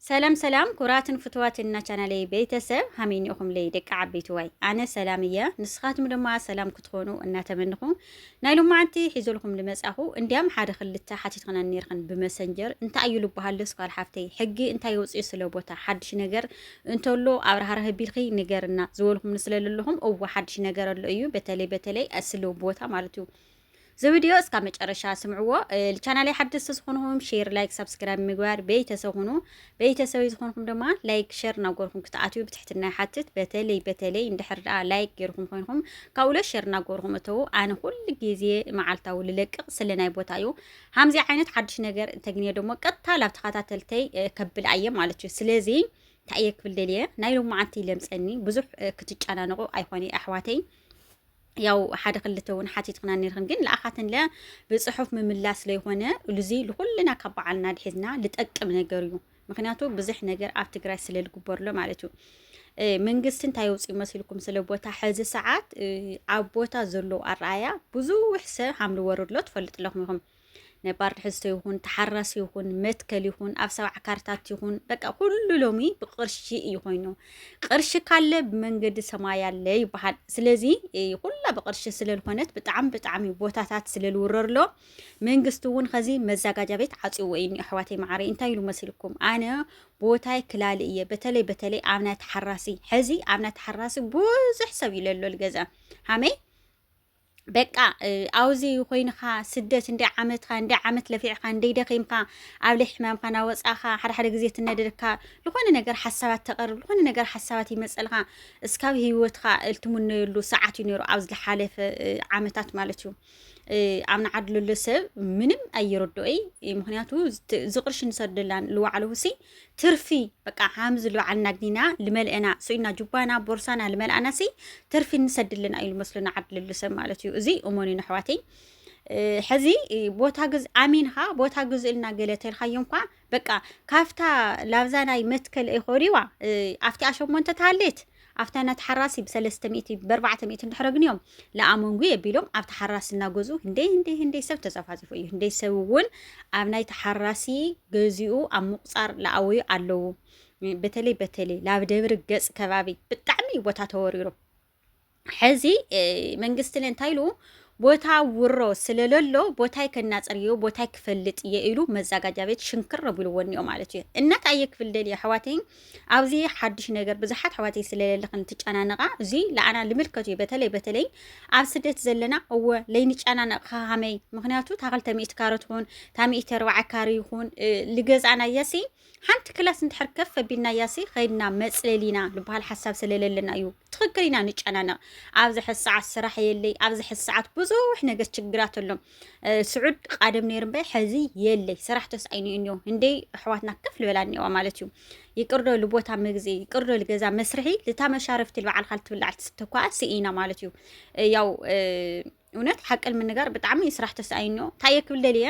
ሰላም ሰላም፣ ክቡራትን ፍትዋትን እና ቻናለይ ቤተሰብ፣ ሃመይ እኒኦኹም ለይ ደቂ ዓበይቲ ዋይ? ኣነ ሰላም እየ፣ ንስኻትም ድማ ሰላም ክትኾኑ እናተመንኹ፣ ናይ ሎማዓንቲ ሒዞልኩም ልመጻኹ እንዲያም ሓደ ክልተ ሓቲትክና ነርክን ብመሰንጀር። እንታይ እዩ ልበሃል ዶ ስኳል ሓፍተይ? ሕጊ እንታይ ወፅዩ ስለ ቦታ ሓድሽ ነገር እንተሎ ኣብርሃርህ ቢልኺ ንገርና ዝበልኩም ስለለኹም፣ እወ ሓድሽ ነገር ኣሎ እዩ። በተለይ በተለይ ስለ ቦታ ማለት እዩ። እዚ ቪድዮ እስካብ መጨረሻ ስምዕዎ። እ፣ ቻናለይ ሓደስቲ ዝኾንኹም ሼር፣ ላይክ፣ ሳብስክራይብ ምግባር ቤተሰብ ሁኑ። ቤተሰበይ ዝኾንኩም ድማ ላይክ፣ ሼር እናገርኩም ክትኣትዩ ብትሕትና ይሓትት። በተለይ በተለይ እንድሕር ደኣ ላይክ ገይርኩም ኮይንኩም ካብኡ ለ ሼር እናገርኩም እተዉ። ኣነ ኩሉ ግዜ መዓልታዊ ልለቅቕ ስለ ናይ ቦታ እዩ። ሃምዚ ዓይነት ሓድሽ ነገር እንተግንየ ደሞ ቀጥታ ላብ ተኸታተልተይ፣ እ፣ ከብል ኣየ ማለት እዩ። ስለዚ እንታይ እየ ክብል ደልየ፣ ናይ ሎማዓንቲ ለምፀኒ ብዙሕ፣ እ፣ ክትጨናነቑ ኣይኮነ ኣሕዋተይ። ያው ሓደ ክልተ እውን ሓቲትክና ነርክን፣ ግን ለኣኻትንለ ብፅሑፍ ምምላስ ለይኮነ፣ እዚ ልኩልና ካብ በዓልና ድሒዝና ልጠቅም ነገር እዩ። ምክንያቱ ብዙሕ ነገር ኣብ ትግራይ ስለ ልግበርሎ ማለት እዩ። እ፣ መንግስቲ እንታይ የውፅእ መሲልኩም ስለ ቦታ? ሕዚ ሰዓት፣ እ፣ ኣብ ቦታ ዘሎ ኣረኣያ ብዙሕ ሰብ ሃምሊ ወርድሎ ትፈልጡ ኣለኹም ኢኹም። ነባር ትሕዝቶ ይኹን፣ ተሓራሲ ይኹን፣ መትከል ይኹን፣ ኣብ ሰብዓ ካርታት ይኹን፣ በቃ ኩሉ ሎሚ ብቕርሺ እዩ ኮይኑ። ቅርሺ ካለ ብመንገዲ ሰማይ ኣለ ይበሃል። ስለዚ፣ እ፣ ኩላ ብቕርሺ ስለ ዝኾነት ብጣዕሚ፣ ብጣዕሚ ቦታታት ስለ ልውረርሎ፣ መንግስቲ እውን ኸዚ መዘጋጃ ቤት ዓፅዎ እዩ እኒኦ። ኣሕዋተይ መዓረይ፣ እንታይ ኢሉ መሲልኩም? ኣነ ቦታይ ክላሊ እየ፣ በተለይ፣ በተለይ ኣብ ናይ ተሓራሲ። ሕዚ ኣብ ናይ ተሓራሲ ብዙሕ ሰብ እዩ ለሎ ልገዛ። ሃመይ በቃ፣ እ፣ ኣውዚ ኮይንኻ ስደት እንደ ዓመትኻ፣ እንደ ዓመት ለፊዕኻ፣ እንደ ደኺምካ፣ ኣብ ለይ ሕማምካ ናወጻኻ፣ ሓደ ሓደ ግዜ ትነደድካ፣ ዝኾነ ነገር ሓሳባት ተቐርብ፣ ዝኾነ ነገር ሓሳባት ይመጸልካ፣ እስካብ ህይወትካ እልትምነየሉ ሰዓት እዩ ነይሩ፣ ኣብ ዝሓለፈ፣ እ፣ ዓመታት ማለት እዩ። እ፣ ኣብ ንዓድለሎ ሰብ ምንም ኣይረድኦይ፣ እ፣ ምኽንያቱ ዝት-፣ ዝቕርሺ ንሰደላን ልዋዕለሁሲ ትርፊ በቃ ሃምዚ ልባዓልና ግኒና ልመልአና ስኢና ጁባና ቦርሳና ልመልኣና ሲ ትርፊ ንሰድልና እዩ ልመስለና ዓዲ ልሉ ሰብ ማለት እዩ። እዚ እሞኒ ነሕዋተይ። እ፣ ሕዚ፣ እ፣ ቦታ ግዝ-፣ ኣሚንኻ ቦታ ግዝእልና ገለ ተልካዮም ኳ በቃ ካብታ ላብዛ ናይ መትከል እኮሪዋ፣ እ፣ ኣብቲ ኣሸሞንተ ተሃሌት ኣብታ ናት ሓራሲ ብሰለስተ ሚእቲ ብኣርባዕተ ሚእቲ እንድሕረ ግንዮም ለኣመንጉ የቢሎም ኣብቲ ሓራሲ እናገዙ ህንደይ ህንደይ ህንደይ ሰብ ተዘፋዚፉ እዩ። ህንደይ ሰብ እውን ኣብ ናይ ተሓራሲ ገዚኡ ኣብ ምቁፃር ለኣወዩ ኣለዉ። በተለይ በተለይ ላብ ደብሪ ገፅ ከባቢ ብጣዕሚ እዩ ቦታ ተወሪሩ። ሕዚ፣ እ፣ መንግስቲ እንታይ ኢሉ ቦታ ውሮ ስለለሎ ቦታይ ከናፀር እየ፣ ቦታይ ክፈልጥ እየ ኢሉ መዛጋጃ ቤት ሽንክር ኣቢልዎ እኒኦ ማለት እዩ። እናት ኣየ ክብል ደልየ ኣሕዋተይ፣ ኣብዚ ሓድሽ ነገር ብዙሓት ኣሕዋተይ ስለለለኽን ትጨናነቓ፣ እዚ ለኣና ልምልከት እዩ። በተለይ በተለይ ኣብ ስደት ዘለና እወ ለይንጨናነቕ ከሃመይ፣ ምኽንያቱ እታ ክልተ ሚእቲ ካረ ትኹን እታ ሚእቲ ኣርባዓ ካረ ይኹን፣ እ፣ ልገዛእናያ ሲ ሓንቲ ክላስ እንድሕር ከፍ ኣቢልናያ ሲ ኸይድና መፅለሊና ልበሃል ሓሳብ ስለለለና እዩ። ትኽክል ኢና ንጨናነቕ። ኣብዚ ሕዚ ሰዓት ስራሕ የለይ፣ ኣብዚ ሕዚ ሰዓት ብዙሕ ነገር ችግራት ኣሎ። እ፣ ስዑድ ቃደም ነይሩ እምበር ሕዚ የለይ። ስራሕ ተስኣይኑ እዩ እኒኦ። ህንደይ ኣሕዋትና ከፍ ልበላ እኒዋ ማለት እዩ። ይቅርዶ ልቦታ መግዚ፣ ይቅርዶ ልገዛ መስርሒ፣ ልታ መሻረፍቲ ልበዓልካ ልትብላዕ ትስተኳ ስኢና ማለት እዩ። እ፣ ያው፣ እ፣ እውነት ሓቂ ንምንጋር ብጣዕሚ ስራሕ ተስኣይኑ። እንታይ እየ ክብል ደልየ?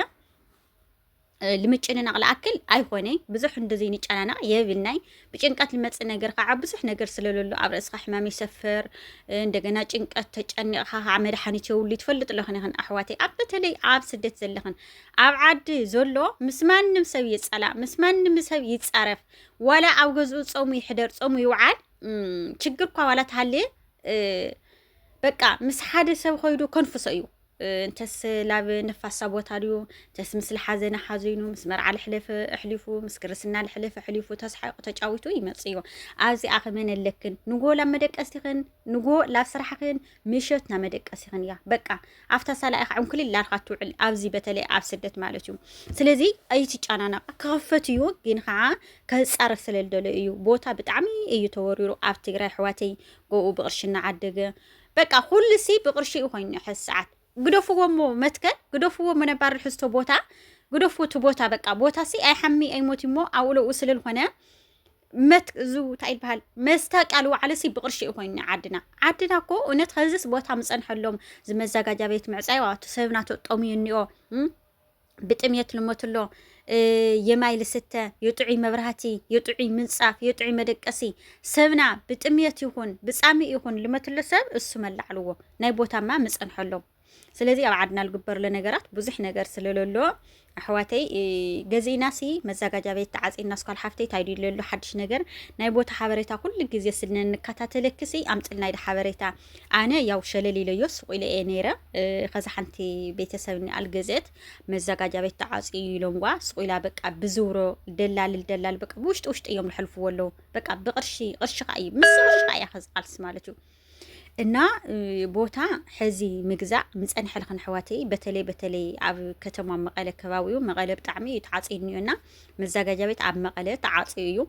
እ፣ ልምጭንናቕ ልኣክል ኣይኾነ፣ ብዙሕ እንደዚ ንጨናናቕ የብልናይ። ብጭንቀት ልመጽእ ነገር ከዓ ብዙሕ ነገር ስለለሎ ኣብ ርእስኻ ሕማም ይሰፍር። እ፣ እንደገና ጭንቀት ተጨኒቕኻ ከዓ መድሓኒት የብሉ። ትፈልጥ ኣለኽን ኢኽን ኣሕዋተይ፣ ኣብ በተለይ ኣብ ስደት ዘለኽን። ኣብ ዓዲ ዘሎ ምስ ማንም ሰብ ይጸላእ፣ ምስ ማንም ሰብ ይጻረፍ። ዋላ ኣብ ገዝኡ ጾሙ ይሕደር፣ ጾሙ ይውዓል፣ እም፣ ችግር እኳ ዋላ ተሃልየ፣ እ፣ በቃ ምስ ሓደ ሰብ ኸይዱ ከንፍሶ እዩ። እ፣ እንተስ ላብ ነፋሳ ቦታ ድዩ፣ እንተስ ምስ ልሓዘነ ሓዚኑ፣ ምስ መርዓ ልሕለፈ ኣሕሊፉ፣ ምስ ክርስና ልሕለፈ ኣሕሊፉ፣ ተስሓቁ ተጫዊቱ ይመጽእ እዩ። ኣብዚኣ ኸ መን ኣለክን? ንጎ ላብ መደቀሲኽን፣ ንጎ ላብ ስራሕኽን፣ ምሸት ናብ መደቀሲኽን እያ። በቃ ኣብታ ሳላ ኢኻ ዕንኩሊል ላልካ ትውዕል። ኣብዚ በተለይ ኣብ ስደት ማለት እዩ። ስለዚ ኣይትጨናነቓ፣ ክኽፈት እዩ ግን ኸዓ ከጻርፍ ስለ ልደሎ እዩ። ቦታ ብጣዕሚ እዩ ተወሪሩ ኣብ ትግራይ ኣሕዋተይ፣ ጎኡ ብቕርሺ እናዓደገ። በቃ ኩሉ ሲ ብቕርሺ እዩ ኮይኑ ሕዚ ሰዓት። ግደፍዎ እሞ መትከል፣ ግደፍዎ እሞ ነባር ርሕስቶ ቦታ፣ ግደፍዎ እቲ ቦታ በቃ። ቦታ ሲ ኣይሓሚ ኣይሞት እሞ ኣብኡ ለኡ ስለ ልኾነ መት-፣ እዙ እንታይ ይበሃል? መስታቅያ ልወዓለ ሲ ብቕርሺ እዩ ኮይኑ ዓድና። ዓድና እኮ እውነት ኸዝስ ቦታ ምጸንሐሎም ዝመዛጋጃ ቤት ምዕጻይዋ፣ እቲ ሰብና ተጠሙዩ እኒኦ፣ እም? ብጥምየት ልሞትሎ፣ እ፣ የማይ ልስተ፣ የጥዑይ መብራህቲ፣ የጥዑይ ምንጻፍ፣ የጥዑይ መደቀሲ። ሰብና ብጥምየት ይኹን ብጻሚ ይኹን ልመትሎ ሰብ እሱ መላዕልዎ። ናይ ቦታማ ምጸንሐሎም። ስለዚ ኣብ ዓድና ልግበርሎ ነገራት ብዙሕ ነገር ስለለሎ፣ ኣሕዋተይ፣ እ፣ ገዚእናሲ መዘጋጃ ቤት ተዓጺና፣ ስኳል ሓፍተይ፣ እንታይ ድዩ ዘሎ ሓድሽ ነገር? ናይ ቦታ ሓበሬታ ኩሉ ግዜ ስለ እንከታተለክሲ ኣምጽልናይ ዶ ሓበሬታ? ኣነ ያው ሸለል ኢለዮ ስቕ ኢለ እየ ነይረ። እ፣ ከዛ ሓንቲ ቤተሰብ ኣልገዘት መዘጋጃ ቤት ተዓጽዩ ኢሎምዋ ስቕ ኢላ በቃ ብዝውሮ ደላልል ደላል በቃ ብውሽጢ ውሽጢ እዮም ዝሕልፍዎ ኣለዉ። በቃ ብቕርሺ፣ ቅርሺ ኸዓ እዩ፣ ምስ ቅርሺ ኸዓ እያ ከዚ ቃልሲ ማለት እዩ። እና፣ እ፣ ቦታ ሕዚ ምግዛእ ምጸንሐልኽን ኣሕዋተይ፣ በተለይ፣ በተለይ ኣብ ከተማ መቐለ ከባቢኡ፣ መቐለ ብጣዕሚ እዩ ተዓጽዩ እኒኦ እና መዘጋጃ ቤት ኣብ መቐለ ተዓጽዩ እዩ።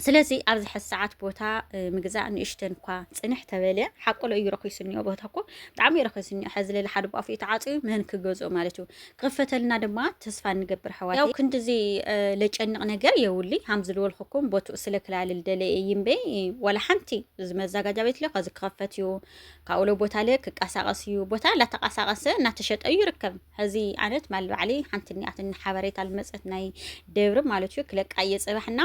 ስለዚ ኣብዚ ሕዚ ሰዓት ቦታ፣ እ፣ ምግዛእ ንእሽተን እኳ ጽንሕ ተበለ፣ ሓቁ ሎ እዩ ረኺሱ እኒኦ፣ ቦታ እኮ ብጣዕሚ እዩ ረኺሱ እኒኦ። ሕዚ ሌላ ሓደ ባፉ እዩ ተዓጽዩ፣ መን ክገዝኦ ማለት እዩ። ክኽፈተልና ድማ ተስፋ ንገብር ኣሕዋተይ። ያው ክንድዚ፣ እ፣ ለጨንቕ ነገር የውሊ፣ ሃም ዝልወልኩኩም ቦትኡ ስለ ክላልል ደለ እየ እምበይ፣ ዋላ ሓንቲ እዚ መዘጋጃ ቤት ለ ከዚ ክኸፈት እዩ፣ ካብኡ ለ ቦታ ለ ክቀሳቐስ እዩ። ቦታ እናተቀሳቀሰ እናተሸጠ እዩ ይርከብ። ሕዚ ኣነ ትማል ባዕሊ ሓንቲ እኒኣትኒ ሓበሬታ ልመጸት ናይ ደብሪ ማለት እዩ፣ ክለቃ እየ ጽባሕና፣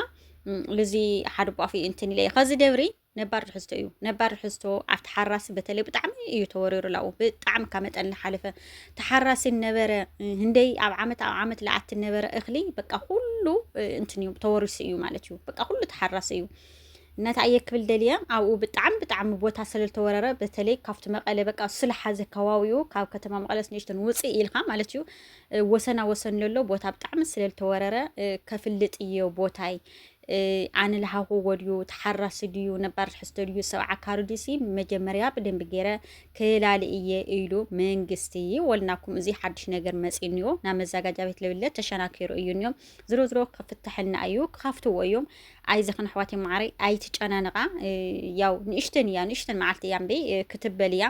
እም፣ ልዚ ሓደ ባፉ እንትን ኢለ እየ። ከዚ ደብሪ ነባር ትሕዝቶ እዩ። ነባር ትሕዝቶ ኣብቲ ሓራሲ በተለይ ብጣዕሚ እዩ ተወሪሩ ላኡ። ብጣዕሚ ካብ መጠን ዝሓለፈ ተሓራሲ ነበረ። ህንደይ ኣብ ዓመት ኣብ ዓመት ለኣቲ ነበረ እኽሊ በቃ ኩሉ፣ እ፣ እንትን እዩ ተወሪሱ እዩ ማለት እዩ። በቃ ኩሉ ተሓራሲ እዩ። ነታ እየ ክብል ደልየ ኣብኡ ብጣዕሚ ብጣዕሚ ቦታ ስለ ዝተወረረ በተለይ ካብቲ መቐለ በቃ ስለ ሓዘ ከባቢኡ ካብ ከተማ መቐለስ ንእሽተን ውፅእ ኢልካ ማለት እዩ። እ፣ ወሰና ወሰን ዘሎ ቦታ ብጣዕሚ ስለ ዝተወረረ፣ እ፣ ከፍልጥ እየ ቦታይ። እ፣ ኣነ ለሃኹዎ ድዩ፣ ተሓራሲ ድዩ፣ ነባር ትሕዝቶ ድዩ፣ ሰብ ዓካሪ ድዩሲ መጀመርያ ብደንቢ ገይረ ክላሊ እየ ኢሉ መንግስቲ ወልናኩም። እዚ ሓድሽ ነገር መፂኡ እኒኦ፣ ናብ መዘጋጃ ቤት ለብለ ተሸናኪሩ እዩ እኒኦ። ዝሮ ዝሮ ክፍተሐልና እዩ፣ ክኸፍትዎ እዮም። ኣይዘኽን ኣሕዋተይ ማዓረይ፣ ኣይትጨናነቓ። እ፣ ያው ንእሽተን እያ፣ ንእሽተን መዓልቲ እያ እምበይ፣ እ፣ ክትበል እያ።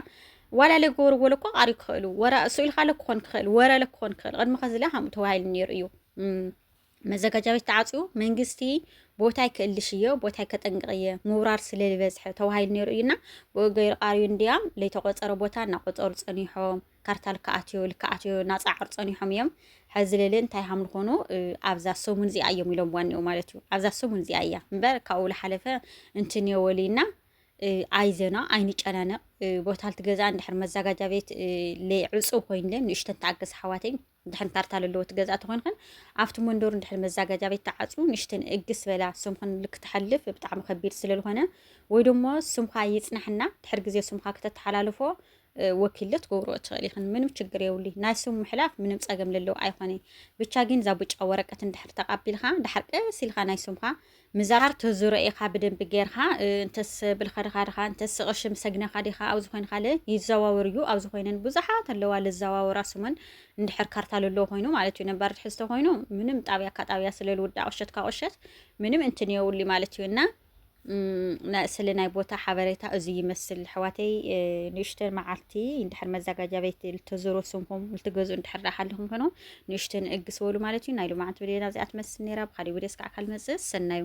ዋላ ለገበርዎ ለኮ ቃሪ ክኽእሉ፣ ወራ እሱ ኢልካ ለክኾን ክኽእል፣ ወረ ለክኾን ክኽእል። ቅድሚ ከዚ ለ ሃምኡ ተባሂሉ ነይሩ እዩ። እም፣ መዘጋጃ ቤት ተዓፅዩ መንግስቲ ቦታይ ክእልሽ እየ፣ ቦታይ ከጠንቅቕ እየ፣ ምውራር ስለ ዝበዝሐ ተባሂሉ ነይሩ እዩና፣ ብኡ ገይሩ ቃርዩ እንድያም ለይተቆፀረ ቦታ እናቆፀሩ ፀኒሖም፣ ካርታ ልከኣትዮ፣ ልከኣትዮ እናፃዕሩ ፀኒሖም እዮም። ሕዚ ለለ እንታይ ሃም ዝኾኑ፣ እ፣ ኣብዛ ሰሙን እዚኣ እዮም ኢሎም ዋኒኡ ማለት እዩ። ኣብዛ ሰሙን እዚኣ እያ እምበር ካብኡ ልሓለፈ እንትን እዮ ወሊና፣ እ፣ ኣይዘና፣ ኣይንጨናነቕ። እ፣ ቦታ ልትገዛ እንድሕር መዘጋጃ ቤት፣ እ፣ ለይዕፁ ኮይንለ ንእሽተን ተኣገስ ኣሕዋተይ። እንድሕር ካርታ ለለዎ ትገዛ ተኾይንኽን፣ ኣብቲ መንደሩ እንድሕር መዘጋጃ ቤት ተዓፅዩ ንእሽተን እግስ በላ፣ ስምኽን ልክተሕልፍ ብጣዕሚ ከቢድ ስለ ዝኾነ፣ ወይ ደሞ ስምኻ ይጽናሕና፣ ድሕር ግዜ ስምኻ ክተተሓላልፎ፣ እ፣ ወኪል ለ ትገብርኦ ትኽእል ኢኽን። ምንም ችግር የብሉ። ናይ ስም ምሕላፍ ምንም ጸገም ለለዎ ኣይኾነ። ብቻ ግን እዛ ብጫ ወረቀት እንድሕር ተቐቢልካ፣ ድሓር ቀስ ኢልካ ናይ ስምኻ ምዛር ተዝሮ ኢኻ ብደንቢ ጌርካ፣ እ፣ እንተስ ብልኸ ድኻ ድኻ፣ እንተስ ቅርሺ ምሰግነኻ ዲኻ፣ ኣብዚ ኮይንካ ለ ይዘዋወር እዩ። ኣብዚ ኮይነን ብዙሓት ኣለዋ ልዘዋወራ ስመን እንድሕር ካርታ ለለዎ ኮይኑ ማለት እዩ። ነባር ትሕዝቶ ኮይኑ ምንም ጣብያ ካብ ጣብያ ስለ ልውዳእ ቁሸት ካብ ቁሸት ምንም እንትን የውሊ ማለት እዩ። እና፣ እም፣ ና-፣ ስለ ናይ ቦታ ሓበሬታ እዚ ይመስል ኣሕዋተይ። እ፣ ንእሽተን መዓልቲ እንድሕር መዘጋጃ ቤት ልተዘሮ ስምኩም ልትገዝኡ እንድሕር ደኣ ሃልኹም ኮኖ ንእሽተን እግስ በሉ ማለት እዩ። ናይ ሎማዓንቲ ቪድዮና እዚኣ ትመስል ነይራ። ብኻሊእ ቪድዮ እስካዕ ካልመጽእ ሰናዩ።